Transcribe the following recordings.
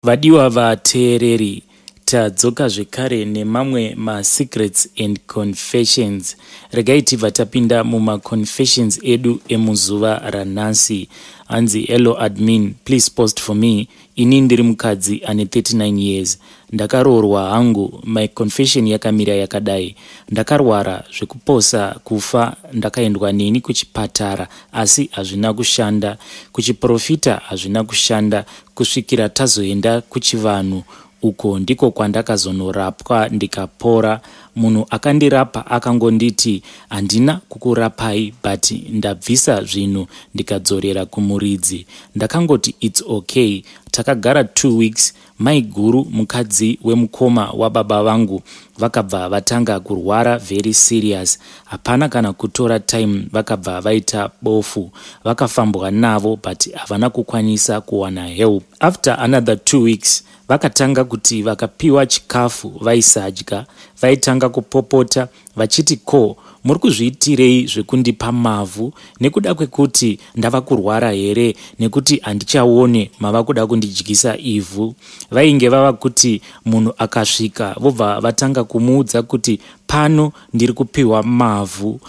Vadiwa vateereri, tadzoka zvekare nemamwe masecrets and confessions. Regai tibva tapinda mumaconfessions edu emuzuva ranhasi. Hanzi, "Hello admin, please post for me. Ini ndiri mukadzi ane 39 years, ndakaroorwa hangu. My confession yakamira yakadai: ndakarwara zvekuposa kufa. Ndakaendwa neni kuchipatara, asi hazvina kushanda. Kuchiprofita hazvina kushanda, kusvikira tazoenda kuchivanhu. Uko ndiko kwandakazonorapwa ndikapora. Munhu akandirapa akangonditi, 'Handina kukurapai, but ndabvisa zvinhu ndikadzorera kumuridzi.' Ndakangoti, 'It's okay.' Takagara 2 weeks. Mai guru, mukadzi wemukoma wababa vangu, vakabva vatanga kurwara very serious. Hapana kana kutora time, vakabva vaita bofu. Vakafambwa navo, but havana kukwanisa kuwana help. After another 2 weeks, vakatanga kuti vakapiwa chikafu vaisadya. Vaitanga kupopota vachiti, 'Ko muri kuzviitirei zvekundipa mavhu? Nekuda kwekuti ndava kurwara here, nekuti handichaone, mava kuda kundidyisa ivhu?' Vainge vava kuti munhu akasvika, vobva vatanga kumuudza kuti, 'Pano ndiri kupiwa mavhu.'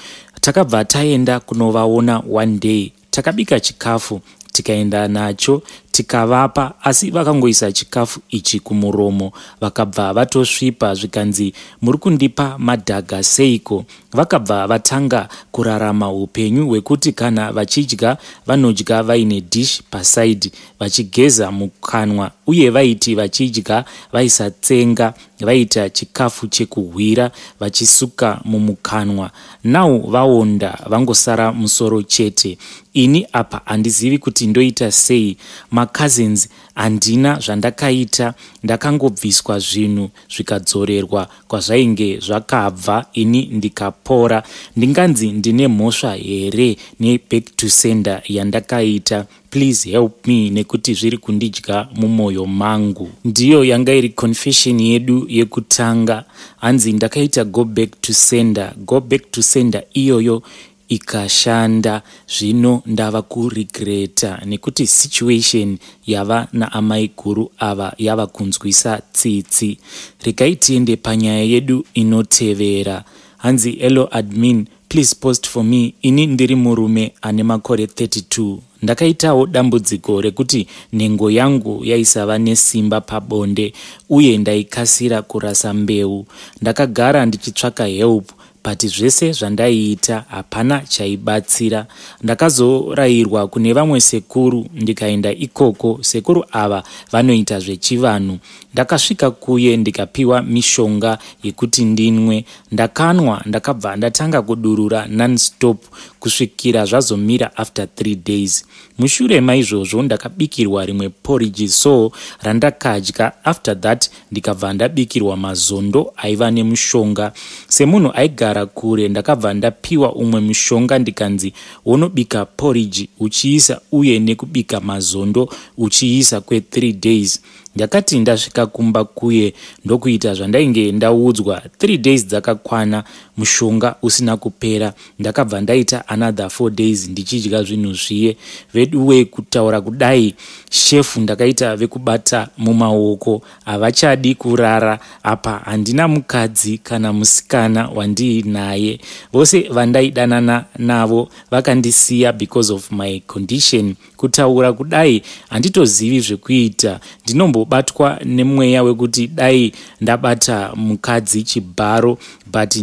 Takabva taenda kunovaona one day. Takabika chikafu, tikaenda nacho, tikavapa, asi vakangoisa chikafu ichi kumuromo, vakabva vatosvipa. Zvikanzi, 'Muri kundipa madhaga seiko?' Vakabva vatanga kurarama upenyu hwekuti kana vachidya, vanodya vaine dish paside, vachigeza mukanwa. Uye vaiti vachidya vaisatsenga, vaita chikafu chekuhwira, vachisuka mumukanwa. Now vaonda, vangosara musoro chete. Ini apa handizivi kuti ndoita sei. Macousins, handina zvandakaita. Ndakangobviswa zvinhu zvikadzorerwa kwazvainge zvakabva, ini ndikapora. Ndinganzi ndine mhosva here neback to sender yandakaita? Please help me, nekuti zviri kundidya mumwoyo mangu." Ndiyo yanga iri confession yedu yekutanga. Hanzi, "Ndakaita go back to sender. Go back to sender iyoyo ikashanda. Zvino ndava kuregreta nekuti situation yava naamai guru ava yava kunzwisa tsitsi." Regai tiende panyaya yedu inotevera. Hanzi, "Hello admin, please post for me. Ini ndiri murume ane makore 32. Ndakaitawo dambudziko rekuti nhengo yangu yaisava nesimba pabonde, uye ndaikasira kurasa mbeu. Ndakagara ndichitsvaka help, but zvese zvandaiita hapana chaibatsira. Ndakazorayirwa kune vamwe sekuru, ndikaenda ikoko. Sekuru ava vanoita zvechivanhu. Ndakasvika kuye, ndikapiwa mishonga yekuti ndinwe. Ndakanwa, ndakabva ndatanga kudurura nonstop kusvikira zvazomira after 3 days. Mushure maizvozvo ndakabikirwa rimwe porridge so randakadya. After that ndikabva ndabikirwa mazondo aiva nemushonga. Semunhu aigara kure, ndakabva ndapiwa umwe mushonga, ndikanzi, 'Wonobika porridge uchiisa, uye nekubika mazondo uchiisa kwe3 days.' Ndakati ndasvika kumba kuye, ndokuita zvandainge ndaudzwa. 3 days dzakakwana, mushonga usina kupera. Ndakabva ndaita another 4 days ndichidya zvinhu zviye. Veduwe, kutaura kudai, shefu ndakaita vekubata mumaoko, havachadi kurara. Apa handina mukadzi kana musikana wandiinaye. Vose vandaidanana navo vakandisiya because of my condition. Kutaura kudai, handitozivi zvekuita. Ndinombobatwa nemweya wekuti dai ndabata mukadzi chibharo, but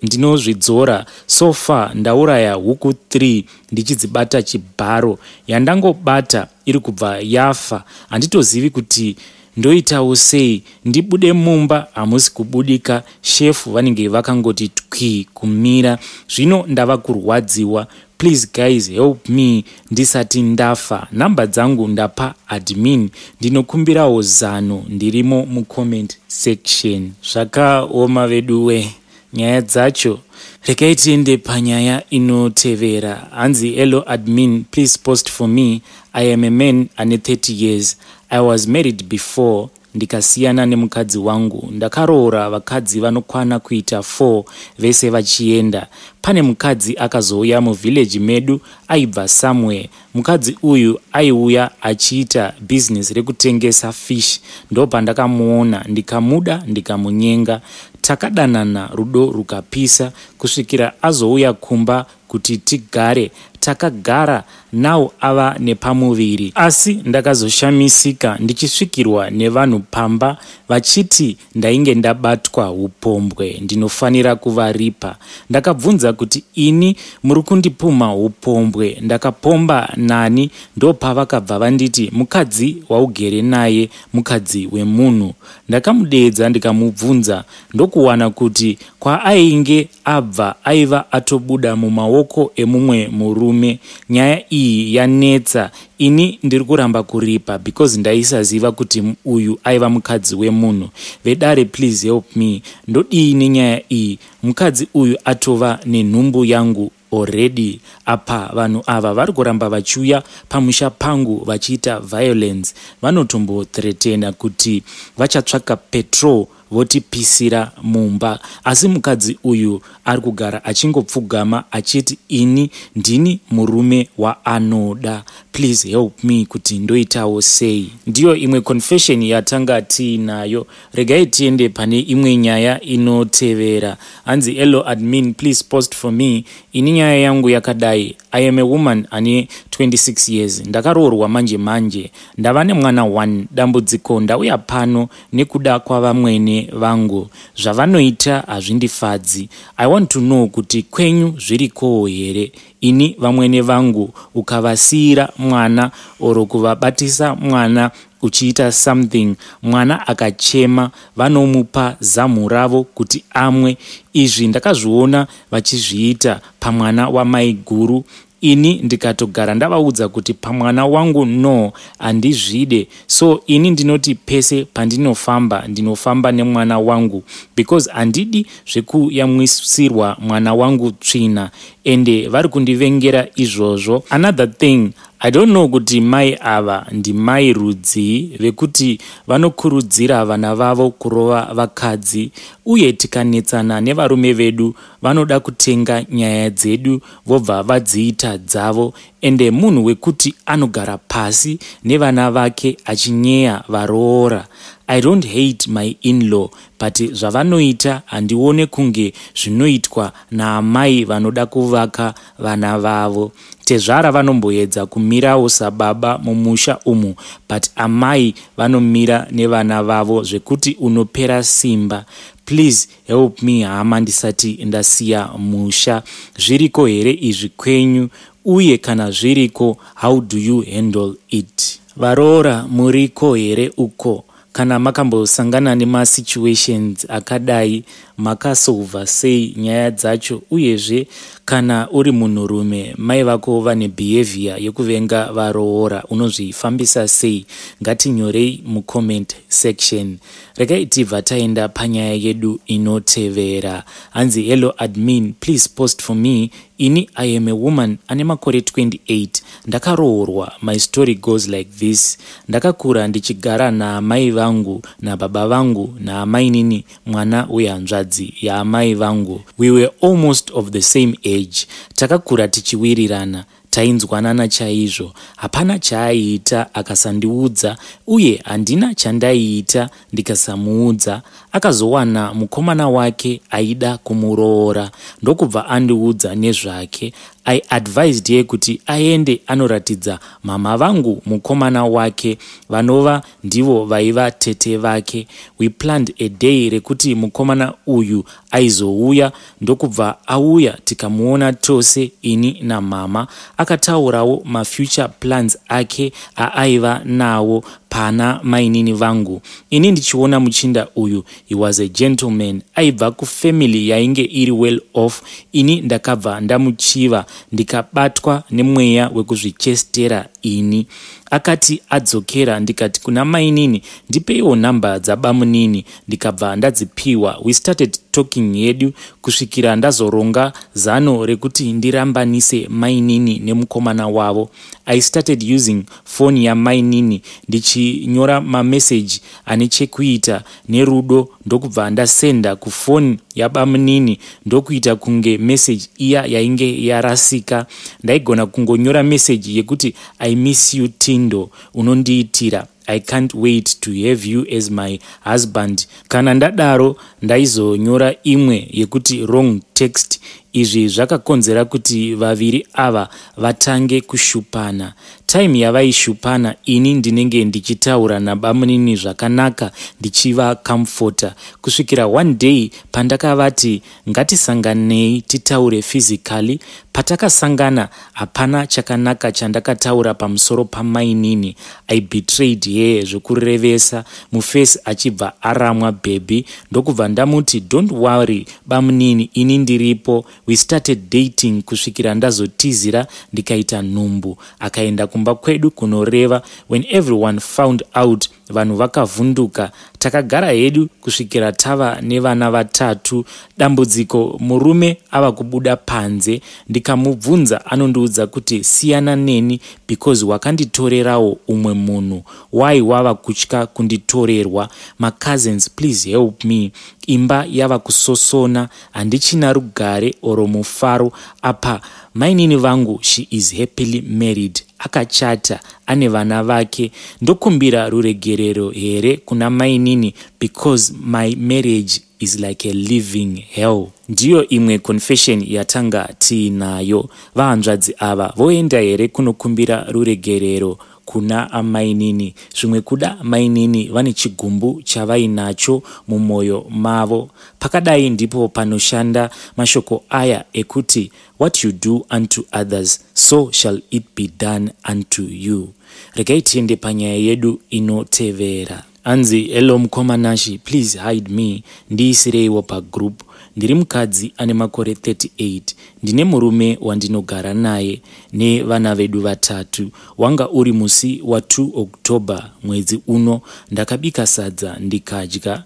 ndinozvidzora. So far ndauraya huku 3 ndichidzibata chibharo. Yandangobata iri kubva yafa. Handitozivi kuti ndoitawo sei. Ndibude mumba, hamusi kubudika. Shefu vanenge vakangoti twi kumira. Zvino ndava kurwadziwa. Please guys, help me ndisati ndafa. Nhamba dzangu ndapa admin. Ndinokumbirawo zano. Ndirimo mucomment section." Zvakaoma veduwe, nyaya dzacho. Regai tiende panyaya inotevera. Hanzi, "Hello admin, please post for me. I am a man ane 30 years. I was married before. ndikasiyana nemukadzi wangu. Ndakaroora vakadzi vanokwana kuita 4 vese vachienda. Pane mukadzi akazouya muvillage medu aibva somewhere. Mukadzi uyu aiuya achiita business rekutengesa fish. Ndopandakamuona ndikamuda ndikamunyenga. Takadanana rudo rukapisa kusvikira azouya kumba kuti tigare. Takagara now ava nepamuviri. Asi ndakazoshamisika ndichisvikirwa nevanhu pamba vachiti ndainge ndabatwa upombwe ndinofanira kuvaripa. Ndakabvunza kuti ini muri kundipumha upombwe ndakapomba nani? Ndopavakabva vanditi mukadzi waugere naye mukadzi wemunhu. Ndakamudeedza ndikamubvunza ndokuwana kuti kwaainge abva aiva atobuda mumaoko emumwe murume. Nyaya iyi yanetsa, ini ndiri kuramba kuripa because ndaisaziva kuti uyu aiva mukadzi wemunhu. Vedare, please help me, ndodii nenyaya iyi? Mukadzi uyu atova nenhumbu yangu already. Apa vanhu ava vari kuramba vachiuya pamusha pangu vachiita violence. Vanotombothreatena kuti vachatsvaka petrol votipisira mumba, asi mukadzi uyu ari kugara achingopfugama achiti ini ndini murume waanoda. Please help me kuti ndoitawo sei. Ndiyo imwe confession yatanga tiinayo. Regai tiende pane imwe nyaya inotevera. Hanzi, "Hello admin, please post for me. Ini nyaya yangu yakadai. I am a woman ane 26 years. Ndakaroorwa manje manje, ndava nemwana 1. Dambudziko, ndauya pano nekuda kwavamwene vangu. Zvavanoita hazvindifadzi. I want to know kuti kwenyu zvirikowo here? Ini vamwene vangu ukavasiyira mwana or kuvabatisa mwana uchiita something, mwana akachema vanomupa zamu ravo kuti amwe. Izvi ndakazviona vachizviita pamwana wamai guru. Ini ndikatogara ndavaudza kuti pamwana wangu no, handizvide. So ini ndinoti pese pandinofamba ndinofamba nemwana wangu because handidi zvekuyamwisirwa mwana wangu tsvina, ende vari kundivengera izvozvo. Another thing, I don't know kuti mai ava ndimai rudzii vekuti vanokurudzira vana vavo kurova vakadzi, uye tikanetsana nevarume vedu vanoda kutenga nyaya dzedu vobva vadziita dzavo. Ende munhu wekuti anogara pasi nevana vake achinyeya varoora. I don't hate my inlaw, but zvavanoita handione kunge zvinoitwa naamai vanoda kuvaka vana vavo. Tezvara vanomboedza kumirawo sababa mumusha umu, but amai vanomira nevana vavo zvekuti unopera simba. Please help me hama, ndisati ndasiya musha. Zviriko here izvi kwenyu? Uye kana zviriko, how do you handle it? Varoora muriko here uko? Kana makambosangana nemasituations akadai, makasolva sei nyaya dzacho? Uyezve kana uri munhurume, mai vako vane behavior yekuvenga varoora, unozvifambisa sei? Ngatinyorei mucomment section. Regai tibva taenda panyaya yedu inotevera. Hanzi, "Hello admin, please post for me. Ini I am a woman ane makore 28, ndakaroorwa. My story goes like this. Ndakakura ndichigara naamai vangu nababa vangu naamainini, mwana wehanzvadzi yaamai vangu. We were almost of the same age. Takakura tichiwirirana, tainzwanana chaizvo. Hapana chaaiita akasandiudza, uye handina chandaiita ndikasamuudza. Akazowana mukomana wake aida kumuroora, ndokubva andiudza nezvake. I advised ye kuti aende anoratidza mama vangu mukomana wake, vanova ndivo vaiva tete vake. We planned a day rekuti mukomana uyu aizouya, ndokubva auya tikamuona tose, ini namama. Akataurawo mafuture plans ake aaiva nawo pana mainini vangu. Ini ndichiona muchinda uyu, he was a gentleman, aibva kufamily yainge iri well off. Ini ndakabva ndamuchiva, ndikabatwa nemweya wekuzvichestera. ini. Akati adzokera ndikati kuna mainini ndipeiwo nhamba dzabamunini, ndikabva ndadzipiwa. We started talking yedu kusvikira ndazoronga zano rekuti ndirambanise mainini nemukomana wavo. I started using foni yamainini ndichinyora mameseji ane chekuita nerudo, ndokubva ndasenda kufoni yabamunini, ndokuita kunge meseji iya yainge yarasika. Ndaigona kungonyora meseji yekuti I miss you Tindo, unondiitira, I can't wait to have you as my husband. Kana ndadaro ndaizonyora imwe yekuti wrong text. Izvi zvakakonzera kuti vaviri ava vatange kushupana. Time yavaishupana ini ndinenge ndichitaura nabamunini zvakanaka ndichivacomforta, kusvikira one day pandakavati ngatisanganei titaure physically. Patakasangana hapana chakanaka chandakataura pamusoro pamainini. I betrayed her zvekurevesa, mufesi achibva aramwa bhebhi, ndokubva ndamuti don't worry bamunini, ini ndiripo. We started dating kusvikira ndazotizira ndikaita nhumbu. Akaenda kumba kwedu kunoreva. When everyone found out, vanhu vakavhunduka. Takagara hedu kusvikira tava nevana vatatu. Dambudziko, murume ava kubuda panze, ndikamubvunza anondiudza kuti siyana neni because wakanditorerawo umwe munhu. Why wava kutya kunditorerwa? Macousins, please help me. Imba yava kusosona, handichina rugare oro mufaro. Apa mainini vangu, she is happily married, akachata, ane vana vake. Ndokumbira ruregerero here kuna mainini because my marriage is like a living hell? Ndiyo imwe confession yatanga tiinayo. Vahanzvadzi ava voenda here kunokumbira ruregerero kuna amainini? Zvimwe kuda mainini vane chigumbu chavainacho mumwoyo mavo. Pakadai ndipo panoshanda mashoko aya ekuti what you do unto others, so shall it be done unto you. Regai tiende panyaya yedu inotevera. Anzi, hello mukoma Nashi, please hide me, ndiisireiwo pagroup. Ndiri mukadzi ane makore 38, ndine murume wandinogara naye nevana vedu vatatu. Wanga uri musi wa2 October mwedzi uno. Ndakabika sadza ndikadya,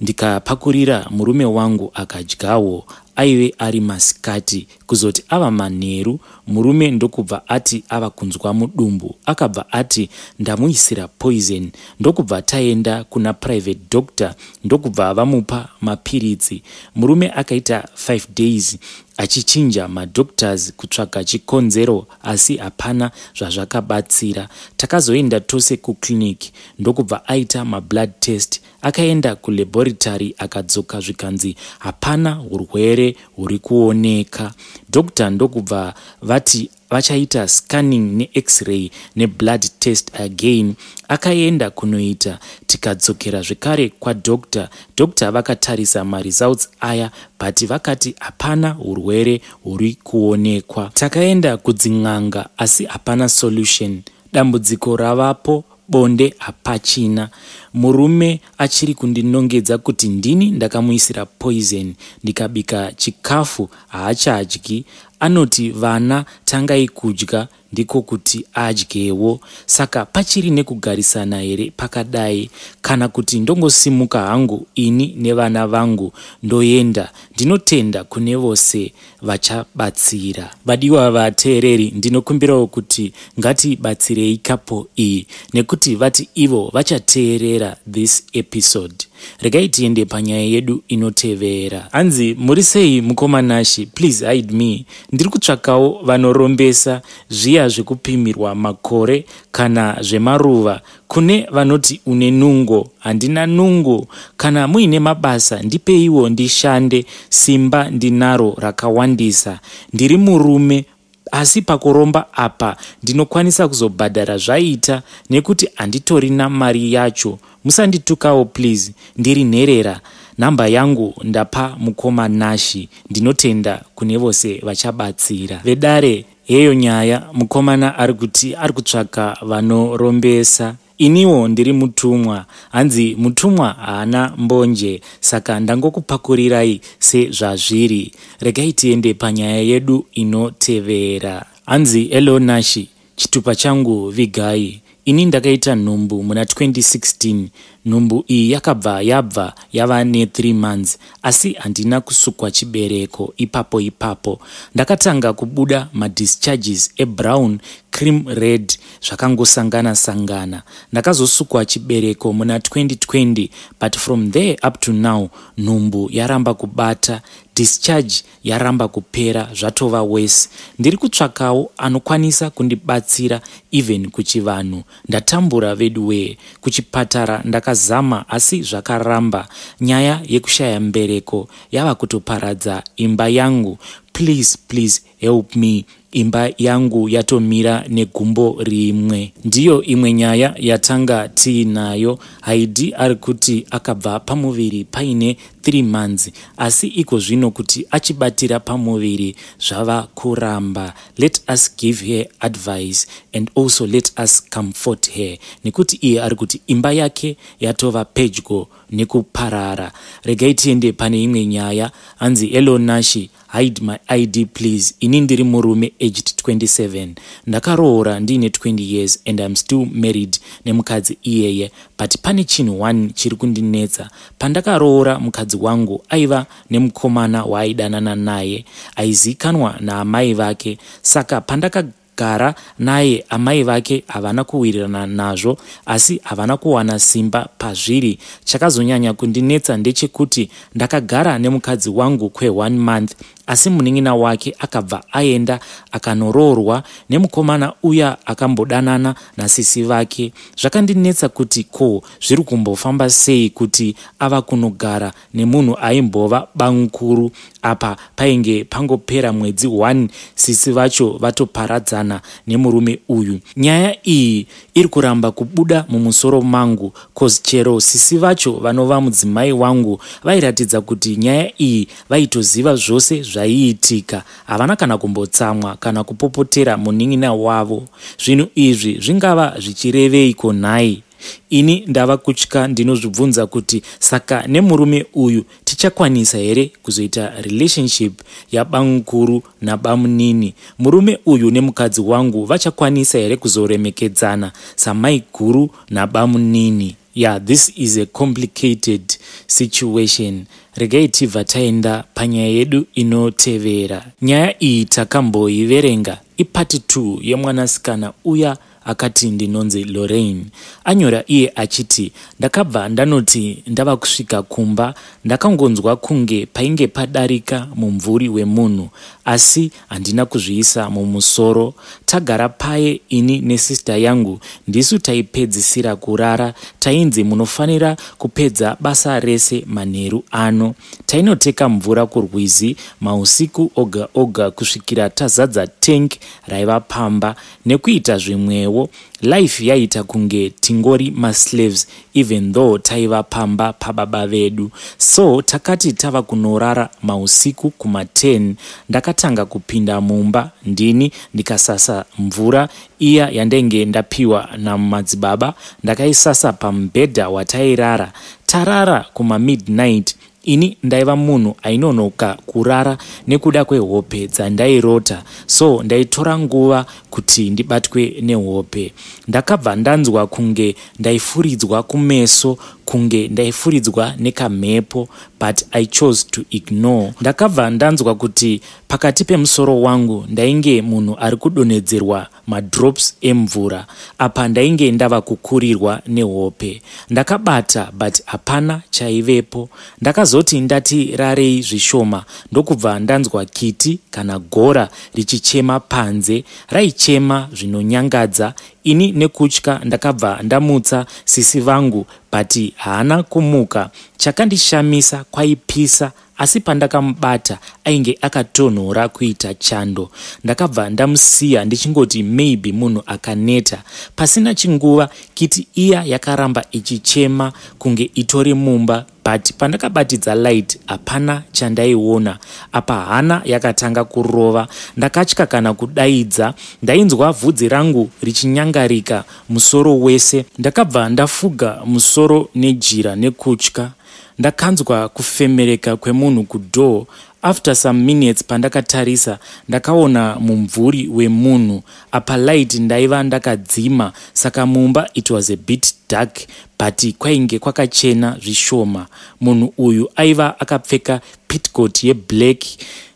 ndikapakurira murume wangu akadyawo. Aive ari masikati. Kuzoti ava manheru, murume ndokubva ati ava kunzwa mudumbu. Akabva ati ndamuisira poison, ndokubva taenda kuna private doctor, ndokubva vamupa mapiritsi. Murume akaita 5 days achichinja madoctors kutsvaga chikonzero, asi hapana zvazvakabatsira. Takazoenda tose kuclinic, ndokubva aita mablood test. Akaenda kulaboratory akadzoka, zvikanzi hapana urwere huri kuoneka. Doctor ndokubva vati vachaita scanning nex-ray neblood test again. Akaenda kunoita, tikadzokera zvekare kwadoctor. Doctor vakatarisa maresults aya, but vakati hapana urwere huri kuonekwa. Takaenda kudzin'anga, asi hapana solution. Dambudziko ravapo, bonde hapachina. Murume achiri kundinongedza kuti ndini ndakamuisira poison. Ndikabika chikafu haachadyi, anoti vana tangai kudya ndiko kuti adyewo. Saka pachiri nekugarisana here pakadai, kana kuti ndongosimuka hangu ini nevana vangu ndoenda? Ndinotenda kune vose vachabatsira. Vadiwa vateereri, ndinokumbirawo kuti ngatibatsirei couple iyi nekuti vati ivo vachateerera this episode. Regai tiende panyaya yedu inotevera. Hanzi, muri sei mukoma Nashi? Please hide me. Ndiri kutsvakawo vanorombesa zviya zvekupimirwa makore kana zvemaruva. Kune vanoti une nungo, handina nungo. Kana muine mabasa ndipeiwo ndishande, simba ndinaro rakawandisa. Ndiri murume, asi pakuromba apa ndinokwanisa kuzobhadhara zvaita nekuti handitorina mari yacho. Musanditukawo please, ndiri nherera. Nhamba yangu ndapa mukoma Nashi. Ndinotenda kune vose vachabatsira. Vedare, heyo nyaya. Mukomana ari kuti ari kutsvaka vanorombesa. Iniwo ndiri mutumwa. Hanzi mutumwa haana mbonje, saka ndangokupakurirai sezvazviri. Regai tiende panyaya yedu inotevera. Hanzi, hello Nashi. Chitupa changu vigai. Ini ndakaita nhumbu muna 2016. Nhumbu iyi yakabva yabva yava ne3 months, asi handina kusukwa chibereko ipapo ipapo. Ndakatanga kubuda madischarges ebrown, cream red, zvakangosangana sangana. Ndakazosukwa chibereko muna 2020, but from there up to now nhumbu yaramba kubata, discharge yaramba kupera, zvatova worse. Ndiri kutsvakawo anokwanisa kundibatsira, even kuchivanhu ndatambura veduwee. Kuchipatara ndakazama asi zvakaramba. Nyaya yekushaya mbereko yava kutoparadza imba yangu. Please, please help me, imba yangu yatomira negumbo rimwe. Ndiyo imwe nyaya yatanga tiinayo. Haidi ari kuti akabva pamuviri paine 3 months, asi iko zvino kuti achibatira pamuviri zvava kuramba. Let us give her advice and also let us comfort her, nekuti iye ari kuti imba yake yatova pedyo nekuparara. Regai tiende pane imwe nyaya. Hanzi, "Hello Nashi, hide my ID please. Ini ndiri murume aged 27. Ndakaroora ndiine 20 years and I'm still married nemukadzi iyeye, but pane chinhu one chiri kundinetsa. Pandakaroora mukadzi wangu aiva nemukomana waaidanana naye aizikanwa naamai vake. Saka pandakagara naye, amai vake havana kuwirirana nazvo, asi havana kuwana simba pazviri. Chakazonyanya kundinetsa ndechekuti ndakagara nemukadzi wangu kwe1 month, asi munin'ina wake akabva aenda akanoroorwa nemukomana uya akambodanana nasisi vake. Zvakandinetsa kuti ko zviri kumbofamba sei kuti ava kunogara nemunhu aimbova bamukuru? Apa painge pangopera mwedzi 1 sisi vacho vatoparadzana nemurume uyu. Nyaya iyi iri kuramba kubuda mumusoro mangu, cause chero sisi vacho vanova mudzimai wangu vairatidza kuti nyaya iyi vaitoziva zvose zvaiitika. Havana kana kumbotsamwa kana kupopotera munin'ina wavo. Zvinhu izvi zvingava zvichireveiko nhai? Ini ndava kutya. Ndinozvibvunza kuti saka nemurume uyu tichakwanisa here kuzoita relationship yabamukuru nabamunini? Murume uyu nemukadzi wangu vachakwanisa here kuzoremekedzana samaiguru nabamunini?" Yeah, this is a complicated situation. Regai tibva taenda panyaya yedu inotevera. Nyaya iyi takamboiverenga, ipart 2 yemwanasikana uya akati ndinonzi Lorraine. Anyora iye achiti, "Ndakabva ndanoti ndava kusvika kumba, ndakangonzwa kunge painge padarika mumvuri wemunhu, asi handina kuzviisa mumusoro. Tagara paye ini nesista yangu, ndisu taipedzisira kurara. Tainzi munofanira kupedza basa rese manheru ano. Tainoteka mvura kurwizi mausiku oga oga kusvikira tazadza tank raiva pamba nekuita zvimwewo. Life yaita kunge tingori maslaves, even though taiva pamba pababa vedu. So takati tava kunorara mausiku kuma10, ndakatanga kupinda mumba ndini, ndikasasa mvura iya yandainge ndapiwa namadzibaba. Ndakaisasa pamubhedha watairara. Tarara kumamidnight, ini ndaiva munhu ainonoka kurara nekuda kwehope dzandairota, so ndaitora nguva kuti ndibatwe nehope. Ndakabva ndanzwa kunge ndaifuridzwa kumeso, kunge ndaifuridzwa nekamhepo, but I chose to ignore. Ndakabva ndanzwa kuti pakati pemusoro wangu ndainge munhu ari kudonhedzerwa madrops emvura. Apa ndainge ndava kukurirwa nehope. Ndakabata, but hapana chaivepo. Ndakazoti ndati rarei zvishoma, ndokubva ndanzwa kiti kana gora richichema panze. Raichema zvinonyangadza. Ini nekutya ndakabva ndamutsa sisi vangu, but haana kumuka. Chakandishamisa, kwaipisa, asi pandakamubata ainge akatonhora kuita chando. Ndakabva ndamusiya ndichingoti maybe munhu akaneta. Pasina chinguva kiti iya yakaramba ichichema kunge itori mumba, but pandakabatidza light hapana chandaiona. Apa hana yakatanga kurova. Ndakatya kana kudaidza. Ndainzwa vhudzi rangu richinyangarika musoro wese. Ndakabva ndafuga musoro nejira nekutya. Ndakanzwa kufemereka kwemunhu kudoor. After some minutes pandakatarisa ndakaona mumvuri wemunhu. Apa light ndaiva ndakadzima saka mumba it was a bit dark but kwainge kwakachena zvishoma. Munhu uyu aiva akapfeka pitcoat yeblack,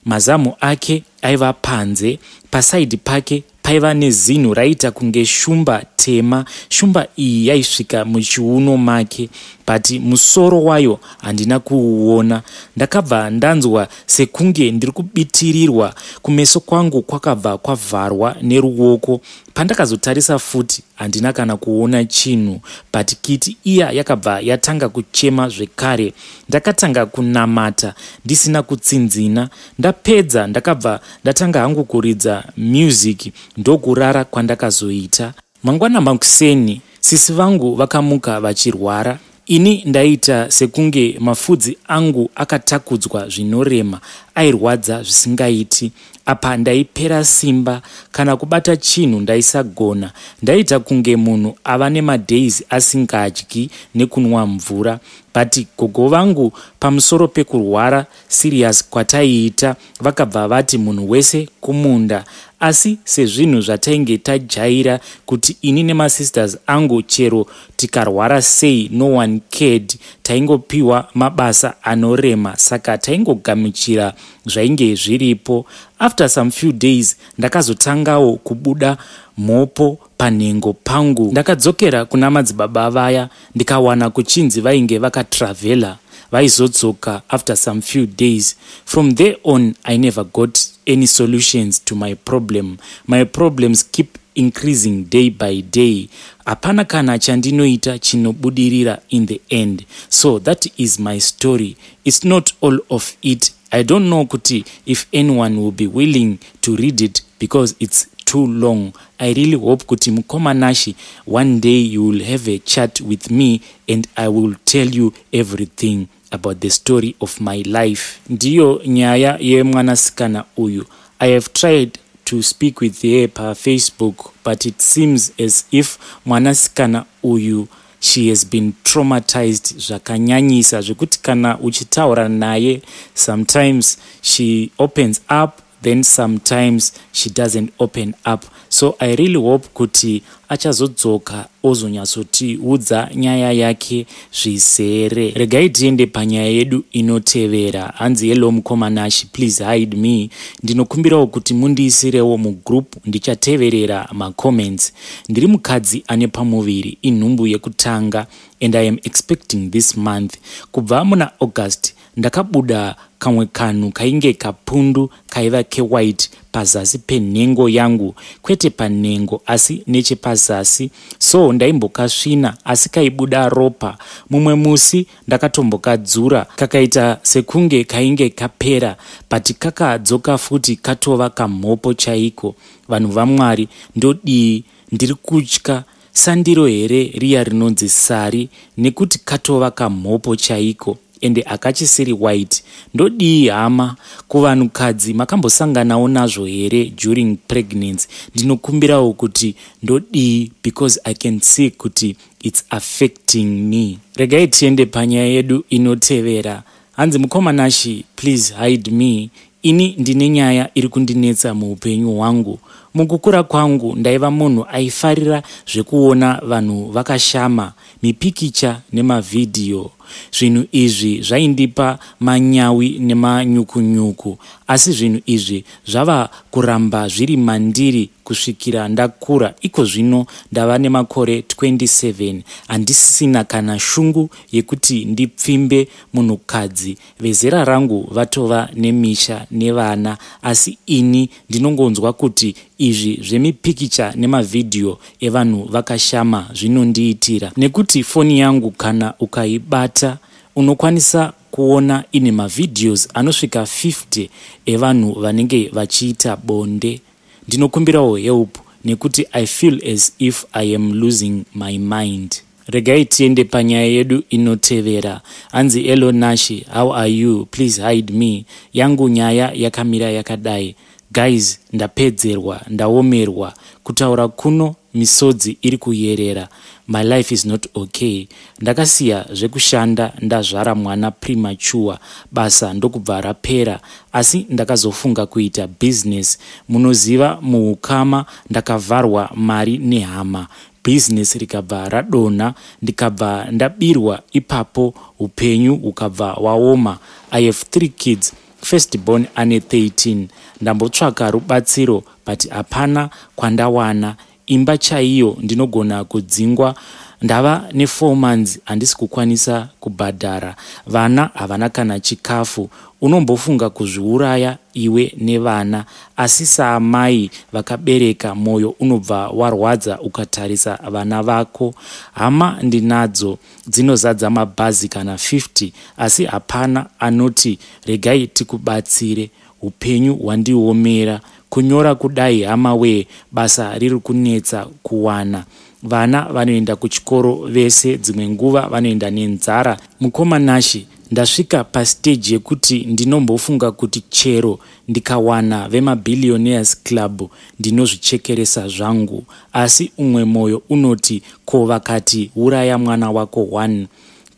mazamu ake aiva panze, pasaidhi pake paiva nezinhu raiita kunge shumba tema. Shumba iyi yaisvika muchiuno make but musoro wayo handina kuuona. Ndakabva ndanzwa sekunge ndiri kubitirirwa, kumeso kwangu kwakabva kwavharwa neruoko. Pandakazotarisa futi handina kana kuona chinhu but kiti iya yakabva yatanga kuchema zvekare. Ndakatanga kunamata ndisina kutsinzina. Ndapedza ndakabva ndatanga hangu kuridza music ndokurara kwandakazoita. Mangwana makuseni sisi vangu vakamuka vachirwara. Ini ndaiita sekunge mafudzi angu akatakudzwa zvinorema, airwadza zvisingaiti. Apa ndaipera simba, kana kubata chinhu ndaisagona. Ndaiita kunge munhu ava nemadays asingadyi nekunwa mvura. But gogo vangu pamusoro pekurwara serious kwataiita vakabva vati munhu wese kumunda. Asi sezvinhu zvatainge tajaira kuti ini nemasisters angu chero tikarwara sei no one cared, taingopiwa mabasa anorema saka taingogamuchira zvainge zviripo. After some few days ndakazotangawo kubuda mhopo panhengo pangu. Ndakadzokera kuna madzibaba vaya ndikawana kuchinzi vainge vakatravhela, vaizodzoka after some few days. From there on I never got any solutions to my problem. My problems keep increasing day by day. Hapana kana chandinoita chinobudirira in the end. So that is my story. It's not all of it. I don't know kuti if anyone will be willing to read it because it's too long. I really hope kuti Mukoma Nashi, one day you will have a chat with me and I will tell you everything about the story of my life. Ndiyo nyaya yemwanasikana uyu. I have tried to speak with her paFacebook but it seems as if mwanasikana uyu she has been traumatized zvakanyanyisa zvekuti kana uchitaura naye sometimes she opens up then sometimes she doesn't open up. So I really hope kuti achazodzoka ozonyatsotiudza nyaya yake zvizere. Regai tiende panyaya yedu inotevera. Hanzi hello Mukoma Nashi, please hide me. Ndinokumbirawo kuti mundiisirewo mugroup, ndichateverera macomments. Ndiri mukadzi ane pamuviri, inhumbu yekutanga and I am expecting this month. Kubva muna August ndakabuda kamwe kanhu kainge kapundu kaiva kewhite pazasi penhengo yangu, kwete panhengo asi nechepazasi. So ndaimbokasvina asi kaibuda ropa. Mumwe musi ndakatombokadzura kakaita sekunge kainge kapera but kakadzoka futi katova kamhopo chaiko. Vanhu vaMwari, ndodii? Ndiri kutya sandiro here riya rinonzi sari nekuti katova kamhopo chaiko ende akachisiri white. Ndodii hama? Kuvanhukadzi makambosanganawo nazvo here during pregnancy? Ndinokumbirawo kuti ndodii because I can see kuti it's affecting me. Regai tiende panyaya yedu inotevera. Hanzi Mukoma Nashi, please hide me. Ini ndine nyaya iri kundinetsa muupenyu hwangu. Mukukura kwangu ndaiva munhu aifarira zvekuona vanhu vakashama, mipikicha nemavhidhiyo. Zvinhu izvi zvaindipa manyawi nemanyukunyuku, asi zvinhu izvi zvava kuramba zviri mandiri kusvikira ndakura. Iko zvino ndava nemakore 27, handisisina kana shungu yekuti ndipfimbe munhukadzi. Vezera rangu vatova nemisha nevana, asi ini ndinongonzwa kuti izvi zvemipikicha nemavhidhiyo evanhu vakashama zvinondiitira. Nekuti foni yangu kana ukaibata unokwanisa kuona ine mavideos anosvika 50 evanhu vanenge vachiita bonde. Ndinokumbirawo help nekuti I feel as if I am losing my mind. Regai tiende panyaya yedu inotevera. Hanzi hello Nashi, how are you? Please hide me. Yangu nyaya yakamira yakadai. Guys, ndapedzerwa, ndaomerwa. Kutaura kuno Misodzi iri kuyerera. My life is not okay. Ndakasiya zvekushanda ndazvara mwana premature, basa ndokubva rapera, asi ndakazofunga kuita business. Munoziva muhukama ndakavharwa mari nehama, business rikabva radonha, ndikabva ndabirwa ipapo, hupenyu hukabva waoma. I have 3 kids, first born ane 13. Ndambotsvaka rubatsiro but hapana kwandawana. Imba chaiyo ndinogona kudzingwa. Ndava ne4 months handisi kukwanisa kubhadhara. Vana havana kana chikafu. Unombofunga kuzviuraya iwe nevana, asi saamai vakabereka mwoyo unobva warwadza ukatarisa vana vako. Hama ndinadzo dzinozadza mabhazi kana 50, asi hapana anoti regai tikubatsire. Hupenyu hwandiomera. Kunyora kudai hama wee, basa riri kunetsa kuwana. Vana vanoenda kuchikoro vese, dzimwe nguva vanoenda nenzara. Mukoma Nashe, ndasvika pastage yekuti ndinombofunga kuti chero ndikawana vemabillionaires club ndinozvichekeresa zvangu, asi umwe mwoyo unoti ko vakati uraya mwana wako 1.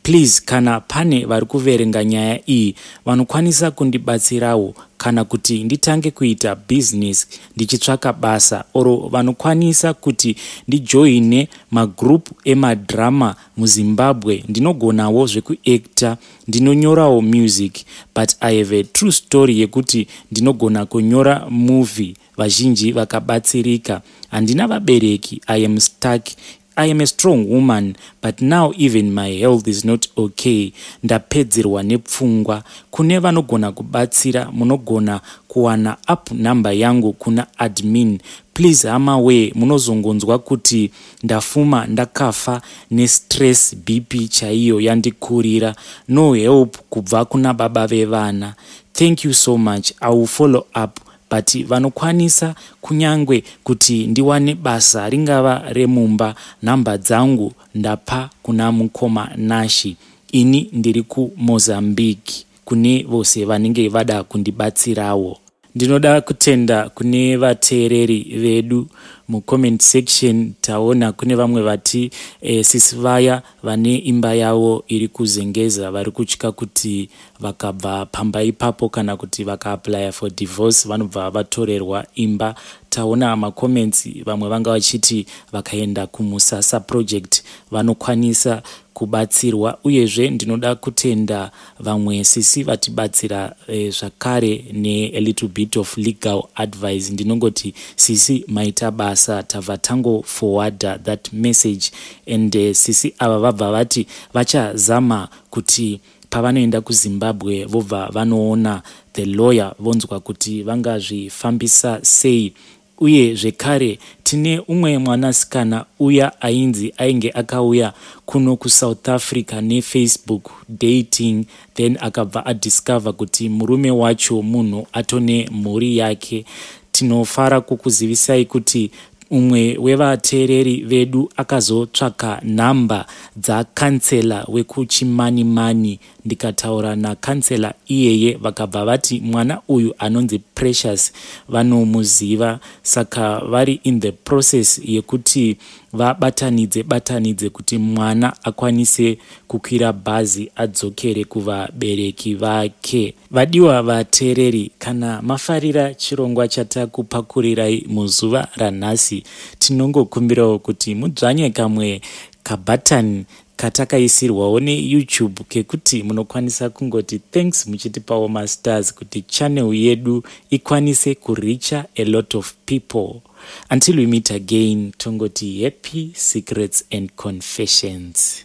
Please, kana pane vari kuverenga nyaya iyi vanokwanisa kundibatsirawo, kana kuti nditange kuita business ndichitsvaka basa, oro vanokwanisa kuti ndijoine magroup emadrama muZimbabwe. Ndinogonawo zvekuacta, ndinonyorawo music, but I have a true story yekuti ndinogona kunyora movie, vazhinji vakabatsirika. Handina vabereki, I am stuck. I am a strong woman, but now even my health is not okay. Ndapedzerwa nepfungwa. Kune vanogona kubatsira, munogona kuwana up number yangu kuna admin. Please hama wee, munozongonzwa kuti ndafuma ndakafa nestress, BP chaiyo yandikurira. No help kubva kuna baba vevana. Thank you so much, I will follow up, but vanokwanisa kunyangwe kuti ndiwane basa ringava remumba, nhamba dzangu ndapa kuna mukoma Nashi. Ini ndiri kuMozambique, kune vose vanenge vada kundibatsirawo. Ndinoda kutenda kune vateereri vedu mucomment section. Taona kune vamwe vati sisi vaya vane imba yavo iri kuZengeza vari kutya kuti vakabva pamba ipapo kana kuti vakaapplya for divorce vanobva vatorerwa imba. Taona macomments, vamwe vanga vachiti vakaenda kuMusasa Project vanokwanisa kubatsirwa. Uyezve ndinoda kutenda vamwe sisi vatibatsira zvakare ne a little bit of legal advice. Ndinongoti sisi maita basa. Tabva tangoforwarda that message and sisi ava vabva vati vachazama kuti pavanoenda kuZimbabwe vobva vanoona the lawyer, vonzwa kuti vangazvifambisa sei. Uye zvekare tine umwe mwanasikana uya ainzi ainge akauya kuno kuSouth Africa neFacebook dating, then akabva adiscover kuti murume wacho munhu atone mhuri yake. Tinofara kukuzivisai kuti umwe wevateereri vedu akazotsvaka nhamba dzacouncillor wekuChimanimani. Ndikataura nacouncillor iyeye, vakabva vati mwana uyu anonzi Precious vanomuziva, saka vari in the process yekuti vabatanidze batanidze kuti mwana akwanise kukwira bhazi adzokere kuvabereki vake. Vadiwa vateereri, kana mafarira chirongwa chatakupakurirai muzuva ranhasi, tinongokumbirawo kuti mudzvanye kamwe kabhatani katakaisirwawo neYouTube kekuti munokwanisa kungoti thanks muchitipawo mastars kuti channel yedu ikwanise kureacha a lot of people. Until we meet again, tongoti happy secrets and confessions.